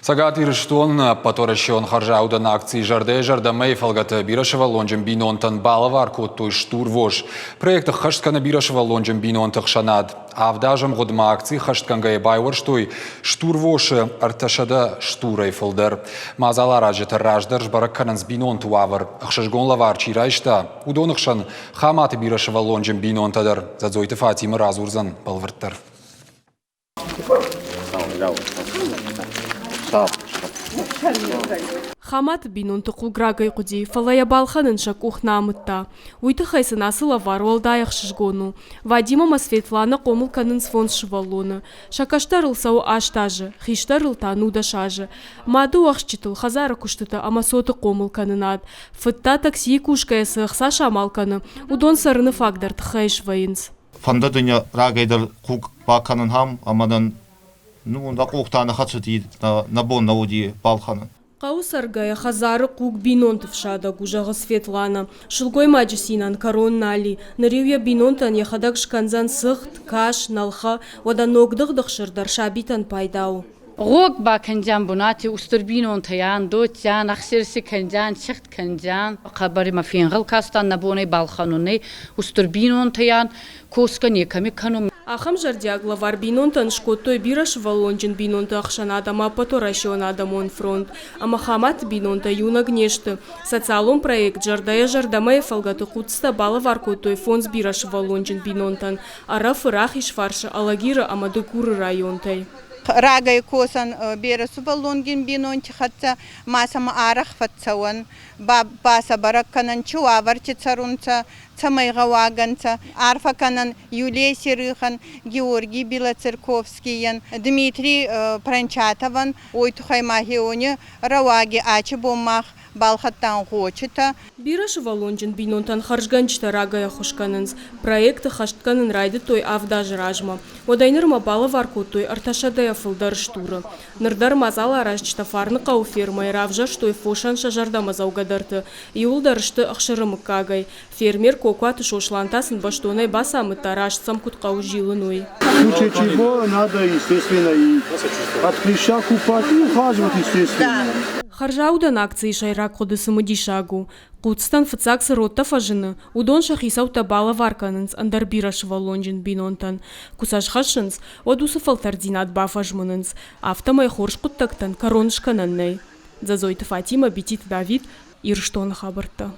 Цӕгат Ирыстоны ӕппӕтуӕрӕсеон хӕрзаудӕн акци «Зӕрдӕйы-зӕрдӕмӕ-йы фӕлгӕты бирӕсывӕллонджын бинонтӕн балӕвар кодтой стурвос. Проект ӕххӕст кӕны бирӕсывӕллонджын бинонты ӕхсӕнад. Авд азы ӕмгъуыдмӕ акци хӕстгӕнгӕйӕ байуӕрстой стурвосы 300 стурӕй фылдӕр. Мадзаларазджытӕ раздӕр сбӕрӕг кӕнынц бинонты уавӕр. Ӕхсызгон лӕвар чи райста, уыдоны хсӕн Хаматы бирӕсывӕллонджын бинонтӕ дӕр. Дзӕдзойты Фатимӕ радзурдзӕн бӕлвырддӕр. Хаматы бинонты хъуг рагӕй хъуыди, фӕлӕ йӕ балхӕнын сӕ къух нӕ амыдта. Уый тыххӕй сын ацы лӕвар уӕлдай ӕхсызгон у. Вадим ӕмӕ Светланӕ хъомыл кӕнынц фондз сывӕллоны. Сӕ кӕстӕрыл цӕуы аст азы, хистӕрыл та нудӕс азы. Мады уӕхсчытыл хӕдзары куыстытӕ ӕмӕ цоты хъомыл кӕнынад. Фыд та таксийы кусгӕйӕ цы ӕхца самал кӕны, уыдон цӕрыны фаг дӕр тыххӕй свӕййынц. Фӕндыд ын рагӕй дӕр хъуг бакӕнын ам ӕмӕ нын ну, нӕ къухтӕ нӕ хӕцыди, нӕ бон нӕ уыди балхӕнын. Хъӕуы цӕргӕйӕ хӕдзары хъуг бинонты фсадӕг у, зӕгъы Светланӕ. Сылгоймаджы цинӕн кӕрон нал и. Ныр-иу йӕ бинонтӕн йӕхӕдӕг скӕндзӕн цыхт, кас, нӕлхӕ, уӕдӕ ногдыгъд ӕхсыр дӕр сабитӕн пайда у. Гъог бакӕндзиан бунати устур бийнонтӕй ан, доцциан, ӕхсирси кӕндзиан, цихт кӕндзиан. Хъӕбӕр имӕ фенгъӕл кастан, нӕ бон ӕй балхӕнун ӕй. Устур бийнонтӕй ан, косгӕ некӕми кӕнун. Ахӕм зӕрдиаг лӕвар бинонтӕн скодтой бирӕсывӕллонджын бинонты ӕхсӕнад ӕмӕ Ӕппӕтуӕрӕсеон адӕмон фронт. Ӕмӕ Хаматы бинонтӕ иунӕг не сты. Социалон проект «Зӕрдӕйӕ зӕрдӕмӕ-йы фӕлгӕты хъуццытӕ балӕвар кодтой фондз бирӕсывӕллонджын бинонтӕн Ӕрӕфы, Рахизфарсы, Алагиры ӕмӕ Дыгуры районтӕй. Рагӕй косӕн берӕ сувӕллонгин бийнонти хӕццӕ, ма сӕмӕ арӕх фӕццӕуӕн, ба сӕ бӕрӕг кӕнӕн, чи уавӕрти цӕрунцӕ, цӕмӕй гъӕуагӕ нцӕ. Арфӕ кӕнӕн Юлия Серыхӕн, Георгий Белоцерковскийӕн, Дмитрий Прончатовӕн, уой туххӕй ма хеуони рӕуаги ачи бон мах балхӕдтан гъочитӕ. Бирӕсывӕллонджын бинонтӕн хӕрзгӕнджытӕ рагӕй ӕххуыс кӕнынц. Проекты хӕст кӕнын райдыдтой авд азы размӕ. Уӕдӕй нырмӕ балӕвар кодтой ӕртӕсӕдӕйӕ фылдӕр стуры. Ныр дӕр мадзаларазджытӕ Фарныхъӕуы фермӕйы равзӕрстой фосӕн сӕ зӕрдӕмӕдзӕугӕдӕрты. Иууылдӕр сты ӕхсыры мыггагӕй. Фермер Кокуаты Сослан та сын бӕстонӕй бацамыдта, раст сӕм куыд хъӕуы зилын, уый. В случае чего надо, естественно, и от клеща купать, и ухаживать, естественно. Хӕрзаудӕн акцийы сӕйраг хъуыды цымыдисаг у. Хъуццытӕн фыццаг цы родтӕ фӕзыны, уыдон сӕ хицӕуттӕ балӕвар кӕнынц ӕндӕр бирӕсывӕллонджын бинонтӕн. Куы сӕ схӕссынц, уӕд уыцы фӕлтӕрддзинад бафӕзмынынц. Афтӕмӕй хорз хъуыддӕгтӕн кӕрон скӕнӕн нӕй. Дзӕдзойты Фатимӕ, Бититы Давид, Ирыстоны хабӕрттӕ.